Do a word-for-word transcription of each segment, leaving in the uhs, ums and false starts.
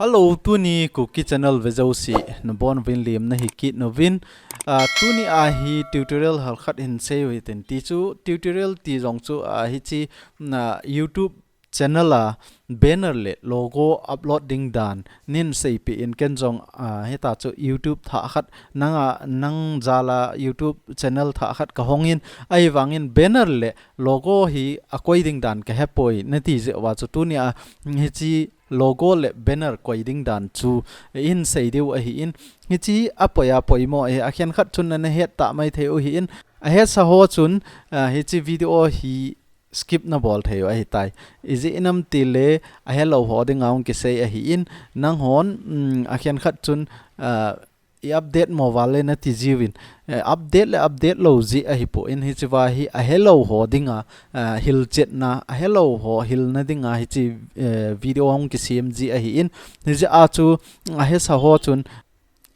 Hello, tuni Kuki channel vejouse nabonuvin lemna hikit nauvin. Ah, tuni a hi tutorial halkhat hin seiu hitin, tichu tutorial ti jong chu, ah, hichi na YouTube channel a banner le logo upload ding dan nin seipeh in, ken jong, ah, hitachu YouTube thah khat nanga, nang jal a YouTube channel thah khat kahong in, ahivangin banner le logo hi akoi ding dan kahepoi nati jeh uva chu tuni a hichi logo le banner koi ding dan chu hin sei diu ahin, hichi hi apoi a poimo ahi, akhenkhat chun nana het tah mai thei u ahin, ahesa ho chun, ah, hichi video hi skip nabol thei u ahitai. Ijeh inem itile ahelou ho dinga hung kisei ahin, nanghon, um, akhenkhat chun, ah, i update mo vale nati jiuvin, eh, update le update lou jeh ahipon, hichiva hi ahelou ho dinga, ah, hilchetna, ahelou ho hilna dinga hichi, eh, video hung kisem jeh ahin, hijeh a chu ahesa ho chun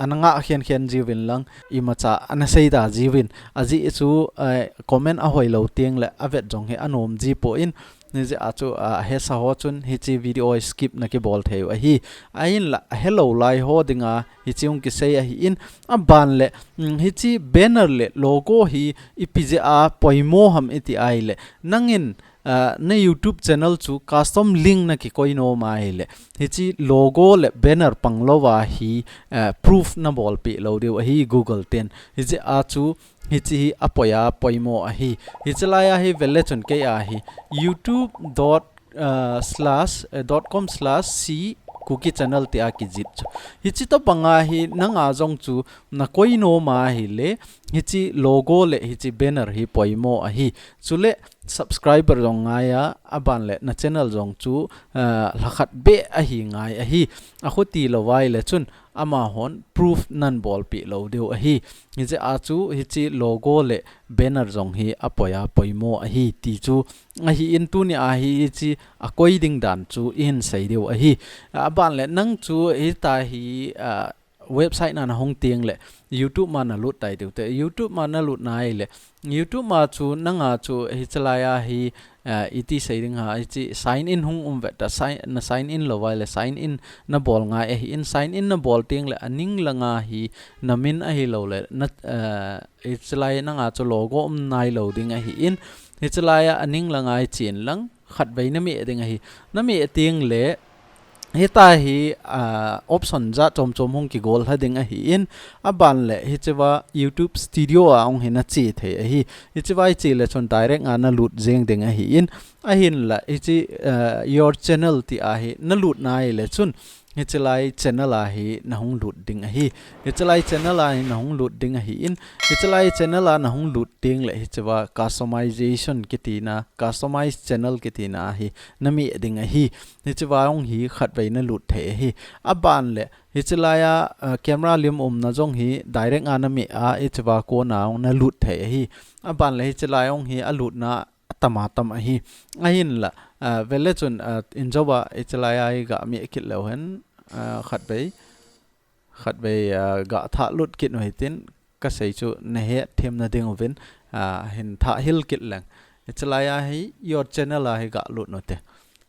ana ngah khenkhen jiuvin lang, imacha ana seida jiuvin, ajeh chu, eh, comment ahoilou tengle avet jong hi anom jipon, hijeh a chu, ah, ahesa ho chun hichi video skip nakibol thei u ahi. Ahinla ahelou lai ho dinga hichi hung kisei ahin, aban le, um, hichi banner le logo hi ipi jeh a poimo ham iti ahile, nangin, ah, na YouTube channel chu custom link nakikoi nom ahile, hichi logo le banner panglouva hi, ah, proof nabolpeh lou diu ahi Google ten. Hijeh a chu hichi hi apoi a poimo ahi. Hichi lai a hi vele chun kei a hi youtube dot, ah, slash, eh, dot com slash C Kuki channel tia kijih chu. Hichi tobanga hi nanga jong chu nakoi nom ahile, hichi logo le hichi banner hi poimo ahi. Chule subscriber jong ngai a, aban le na channel jong chu, ah, lhakhat beh ahi ngai ahi. Akhuti lou vai le chun amahon proof nabolpeh lou diu ahi. Hijeh a chu hichi logo le banner jong hi apoi a poimo ahi ti chu ahin, tuni a hi hichi akoi ding dan chu ihin sei diu ahi. Aban le nang chu hita hi, ah, website na nahung tengle YouTube ma nalut tai diu te. YouTube ma nalut nai le, YouTube ma chu nanga chu hichi lai a hi, ah, iti sei ding ham, hichi sign in hung um ve ta, sign, na sign in lou vai le sign in nabol ngai ahin, sign in nabol tengle aning langa hi namin ahilou le na, ah, hichi lai nanga chu logo um nailou ding ahin, hichi lai a aning langa hi chen lang khatvei nameh ding ahi. Nameh tengle hita hi, ah, option jat chom chom hung kigol lha ding ahin, aban le hichiva YouTube Studio a hung hi nache thei ahi. Hichiva iche le chun direct a nalut jeng ding ahin, ahinla hichi, ah, your channel tia hi nalut nai le chun hichi lai channel a hi nahung lut ding ahi. Hichi lai channel a hi nahung lut ding ahin, hichi lai channel a nahung lut tengle hichiva customization kitina, customize channel kitina hi nameh ding ahi. Hichiva hung hi khatvei nalut thei ahi. Aban le hichi lai a, ah, camera lim umna jong hi direct a nameh a, hichiva kona hung nalut thei ahi. Aban le hichi lai hung hi alutna atam atam ahi. Ahinla, ah, vele chun, ah, injouva hichi lai a hi gameh kit leu hen, ah, khatvei, khatvei, ah, gathah lut kit u hitin, kasei chu nahet themna ding uvin, ah, hin thah hil kit leng. Hichi lai a hi your channel a hi galut u te.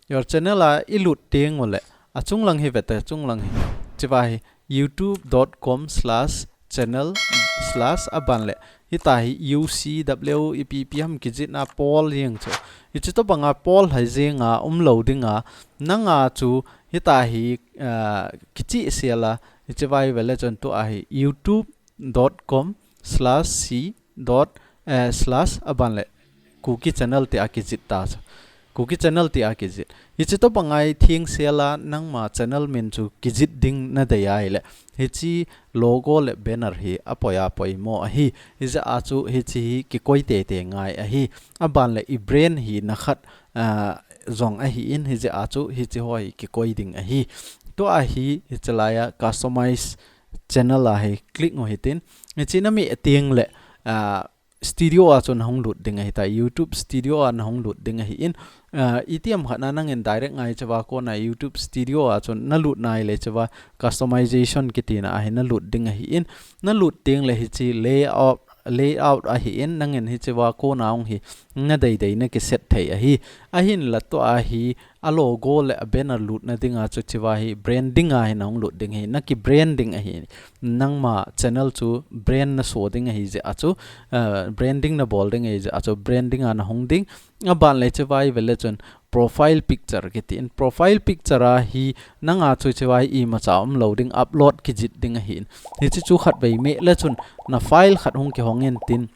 Your channel a ilut tengule, achung lang hi vete, achung lang hi. Hichiva hi youtube dot com slash channel slash aban le hita hi U C W ipi ipi ham kijihna pol jeng chu. Hichi tobanga pol lha jenga umlou dinga, nanga chu hita hi, ah, kichih sela, hichiva hi vele chun tua hi youtube dot com slash C dot, eh, slash aban le Kuki channel tia kijih ta chu. Kuki channel tia kijih. Hichi tobanga hi thengsela nangma channel min chu kijih ding nadei ahile, hichi logo le banner hi apoi a poimo ahi. Hijeh a chu hichi hi kikoi teitei ngai ahi. Aban le i brand hina khat, ah, jong ahin, hijeh a chu hichi ho hi kikoi ding ahi. Tua hi hichi lai a customize channel a hi click u hitin. Hichi nameh tengle, ah, Studio a chu nahung lut ding ahitai, YouTube Studio a nahung lut ding ahin, ah, itiham khat na nangin direct ngai cheva kona YouTube Studio a chu nalut nai le cheva customization kitina a hi nalut ding ahin, nalut tengle hichi layout, layout ahi in, nangin hichea kona hung hi nadei dei nakiset thei ahi. Ahinla tua hi a logo le a banner lutna dinga chu hichea hi branding a hi nahung lut ding ahi, naki branding ahi. Nangma channel chu brand naso ding ahi jeh a chu, uh, branding nabol ding ahi jeh a chu branding a nahung ding. Aban le hichea hi vele chun profile picture kiti in, profile picture a hi nanga chu hichea hi imacha umlou ding, upload kijih ding ahi in. Hiche chu khatvei meh le chun na file khat hung kihong intin,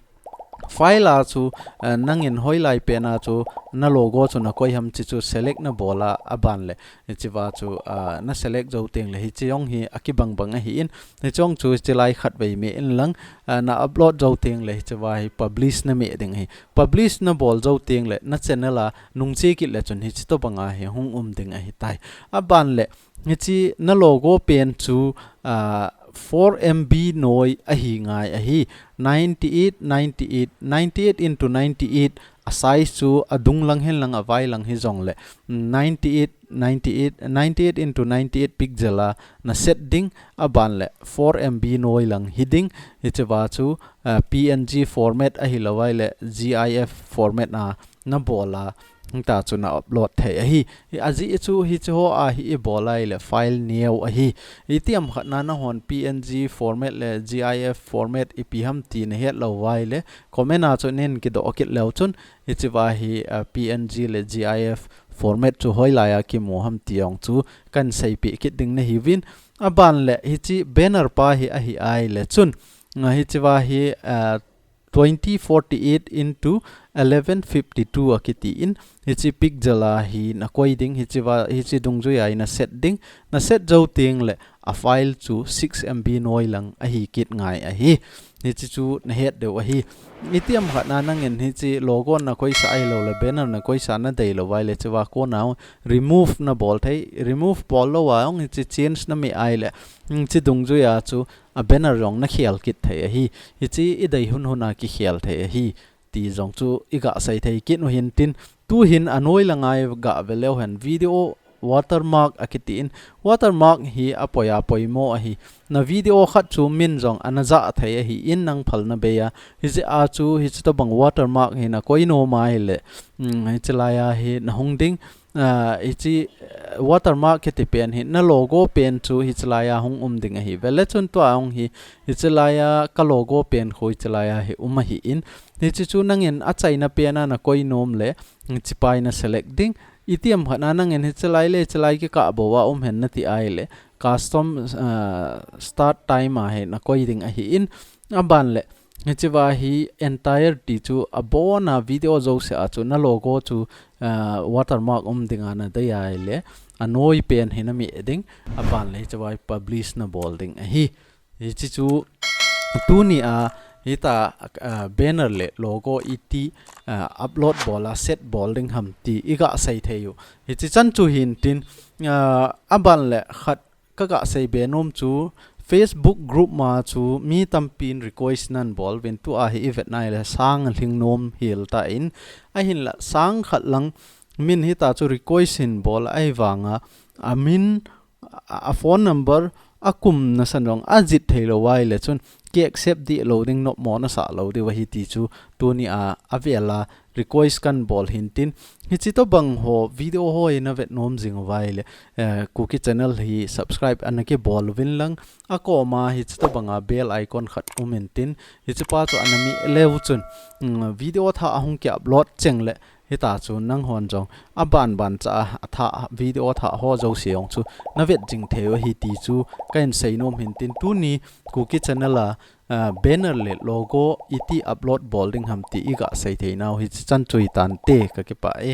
file a chu, eh, nangin hoilai pen a chu na logo chu nakoi ham hiche chu select nabol a, aban le hichea chu, ah, na select jou teng le hiche jong hi akibang bang ahi in, hiche jong chu hiche lai khatvei meh in lang, ah, na upload jou teng le hichea hi publish nameh ding ahi. Publish nabol jou teng le na channel a nungche kit le chun hiche tobang a hi hung um ding ahitai. Aban le hiche na logo pen chu, ah, four M B noi ahi ngai ahi. Ninety-eight, ninety-eight, ninety-eight into ninety-eight, a size chu adung lang hin lang avai lang hijong le, mm, ninety-eight, ninety-eight, ninety-eight into ninety-eight pixel a naset ding, aban le four M B noi lang hiding, hichea chu, ah, P N G format ahilou vai le G I F format a nabol a, hita chu na upload thei ahi. Hi ajeh chu hiche ho a hi ibol a ahile file neo ahi. Itiham khat na nahon P N G format le G I F format ipi ham ti nahet lou vai le comment a chu nin kidoh kit leu chun hichea hi, ah, P N G le G I F format chu hoilai a kimu ham ti jong chu kahin seipeh kit ding nahiuvin. Aban le hiche banner pa hi ahi ahile chun, ah, hichea hi, ah, twenty forty-eight into eleven fifty-two akiti in, hiche pixel a hi nakoi ding, hichea, hiche dungjui a hi naset ding, naset jou teng le a file chu six M B noi lang ahi kit ngai ahi. Hiche chu nahet diu ahi. Itiham khat na nangin hiche logo nakoisa ahilou le banner nakoisa nadei lou vai le hichea kona remove nabol thei, remove bol lou a hung hiche change nameh ahile, hiche dungjui a chu a banner jong nakhel kit thei ahi. Hiche idei hun hun a kikhel thei ahi ti jong chu iga sei thei kit u hintin, tuhin anoi lang a iga ve leu hen video watermark akiti in, watermark hi apoi a poimo ahi. Na video khat chu min jong ana jah thei ahi in nang phalna bei a. Hijeh a chu hiche tobang watermark hi nakoi nom ahile, mm, hiche lai a hi nahung ding. Ah, hiche, eh, watermark kiti pen hi, na logo pen chu hiche lai a hung um ding ahi. Vele chun tua hung hi, hiche lai a ka logo pen khu hiche lai a hi um ahi in. Hiche chu nangin achaina pen a nakoi nom le, hiche pa hi naselect ding. Itiham khat na nangin hiche lai le hiche lai kikah bou a um hen nati ahile, custom, ah, start time a hi nakoi ding ahi in. Aban le, hichea hi entirety chu abon a video jouse a chu na logo chu, ah, watermark um ding a nadei ahile, anoi pen hi nameh ding, aban le hichea hi publish nabol ding ahi. Hiche chu tuni a hita, ah, banner le logo iti, ah, upload bol a set bol ding ham ti iga sei thei u. Hiche chan chu hintin, ah, aban le khat kaga sei be nom chu Facebook group ma chu mi tampin request nahin bol uvin, tua hi ivet nai le sang alhing nom hel tan, ahinla sang khat lang min hita chu request hin bol ahivanga amin, a, a phone number, akum nasan jong ajih thei lou vai le chun ki accept dih lou ding, nopmo nasah lou diu ahi ti chu tuni a avel a request kahin bol hintin, hiche tobang ho video ho hi navet nom jing u vai le, eh, Kuki channel hi subscribe ana kibol uvin lang, akoma hiche tobang a bell icon khat um intin, hiche pa chu ana meh leu chun, mm, video thah ahung ki upload cheng le, hita chu nanghon jong aban ban cha a, athah video thah ho jouse jong chu navet jing thei u ahi ti chu kahin sei nom hintin, tuni Kuki channel a, ah, banner le logo iti upload bol ding ham ti iga sei thei nau hiche chan chu hitante, kakipah e.